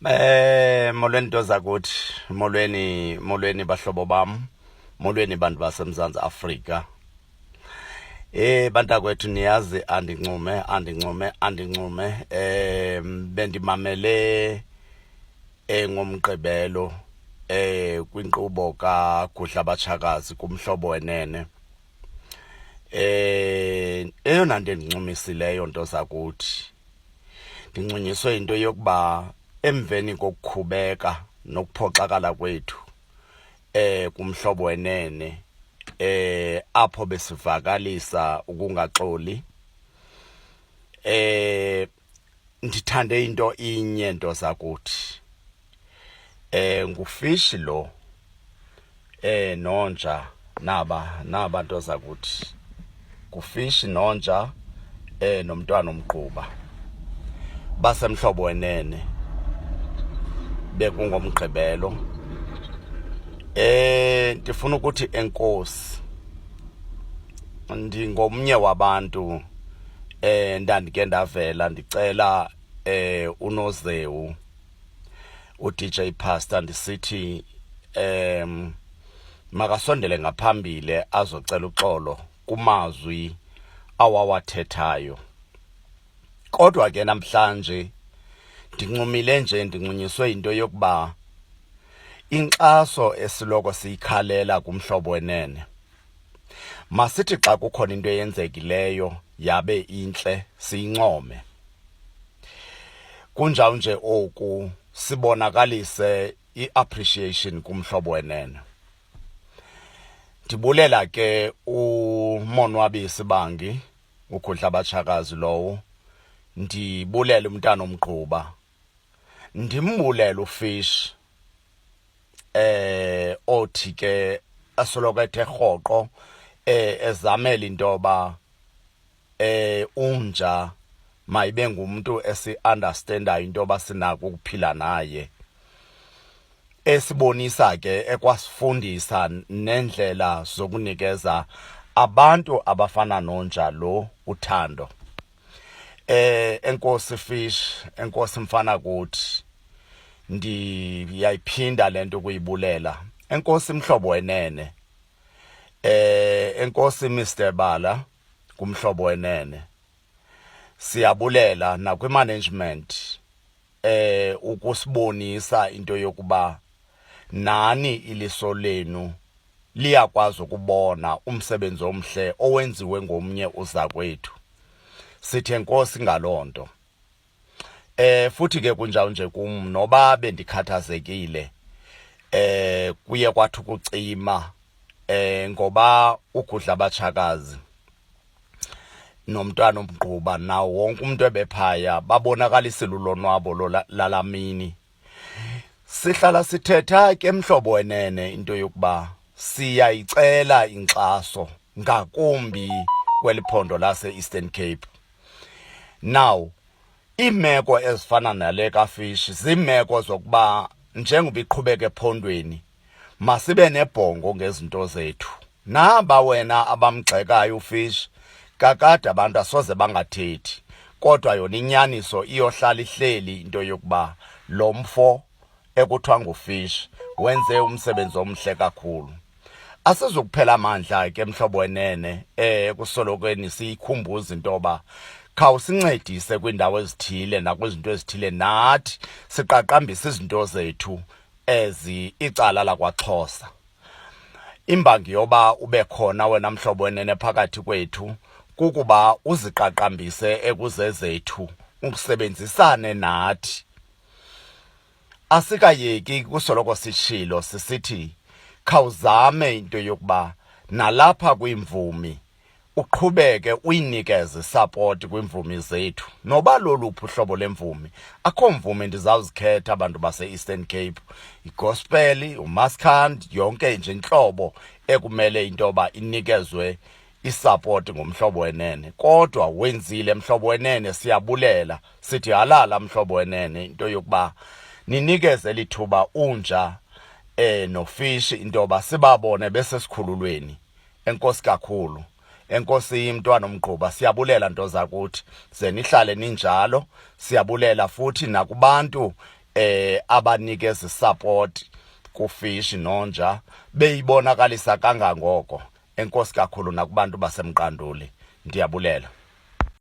Molweni nto zakuthi, molweni molweni bahlobo bam, molweni bantu baseMzantsi Afrika. Bantakwethu niyazi andincume andincume andincume bendimamele ngomgqibelo kwinkqubo kaGudla Batshakazi kumhlobo wenene. Eyona nto endincumisileyo nto zakuthi Ndincunyiswe yinto yokuba emveni kokukhubeka nokuphoxakala kwethu kumhlobo wenene apho besivakalisa ukungaxoli ndithande into inye nto zakuthi ngufish lo nonja naba naba nto zakuthi ngufish nonja nomntwana omgquba basemhlobo wenene bekungomgqibelo ndifuna ukuthi enkosi ndingomnye wabantu ndandike ndavela ndicela uNozewu uDJ Pastor ndisithi makasondele ngaphambili azocela uxolo kumazwi awawathethayo kodwa ke namhlanje ndincumile nje ndincunyiswe into yokuba inkxaso esiloko siyikhalela kumhlobo wenene masithi xa kukhona into eyenzekileyo yabe intle siyincome Kunjalo nje oku sibonakalise i-appreciation kumhlobo wenene. Ndibulela ke uMonwabisi Bangi uGudla Batshakazi lowo, ndibulela umntana omgquba, ndimbulele uFish othi ke asoloko ethe rhoqo ezamela into yoba unja mayibe ngumuntu esi understandayo into yoba sinako ukuphila naye esibonisa ke ekwasifundisa nendlela zokunikeza abantu abafana nonja lo uthando. Enkosi Fish, enkosi mfana kuthi, ndiyayiphinda lento kuyibulela. Enkosi mhlobo wenene. Enkosi Mr Bala kumhlobo wenene. Siyabulela nakwi management ukusibonisa into yokuba nani iliso lenu liyakwazi ukubona umsebenzi omhle owenziwe ngomnye uzakwethu. Sithe enkosi ngalonto. Futhi ke kunjalo nje kum noba bendikhathazekile kuye kwathi ukucima ngoba ugudla abatshakazi nomntwana omgquba nawo wonke umuntu ebephaya babonakalisile ulonwabo lalamini. Sihlala sithetha ke mhlobo wenene into yokuba siyayicela inkxaso ngakumbi kweli phondo lase-Eastern Cape. Now, iimeko ezifana nale kaFish ziimeko zokuba njengoba iqhubeka ephondweni masibe nebhongo ngezinto zethu. Naba wena abamgxekayo uFish, kakade abantu asoze bangathethi, kodwa yona inyaniso iyohlala ihleli into yokuba lo mfo ekuthiwa nguFish wenze umsebenzi omhle kakhulu. Asizukuphela amandla ke mhlobo wenene ekusolokweni siyikhumbuza into yoba khawusincedise kwiindawo ezithile nakwizinto ezithile nathi siqaqambise izinto zethu ezi icala lakwaXhosa. Imbangi yoba ube khona wena mhlobo wenene phakathi kwethu kukuba uziqaqambise ekuzezethu usebenzisane nathi. Asikayeki kusoloko sishilo sisithi khawuzame into yokuba nalapha kwiimvumi uqhubeke uyinikeze support kwimvumi zethu noba loluphi uhlobo lemvumi. Akho mvumi ndizawuzikhetha abantu base-Eastern Cape, igospel, umaskand, yonke nje intlobo ekumele into yoba inikezwe isapoti ngumhlobo wenene. Kodwa wenzile mhlobo wenene, siyabulela sithi halala mhlobo wenene into yokuba ninikeze lithuba unja nofishi into yoba sibabone besesikhululweni. Enkosi kakhulu. Enkosi mntwana omgquba, siyabulela nto zakuthi ze nihlale ninjalo. Siyabulela futhi nakubantu. abanikeza support kuFish Nonja beyibonakalisa kangangoko. Enkosi kakhulu nakubantu baseMqanduli, ndiyabulela.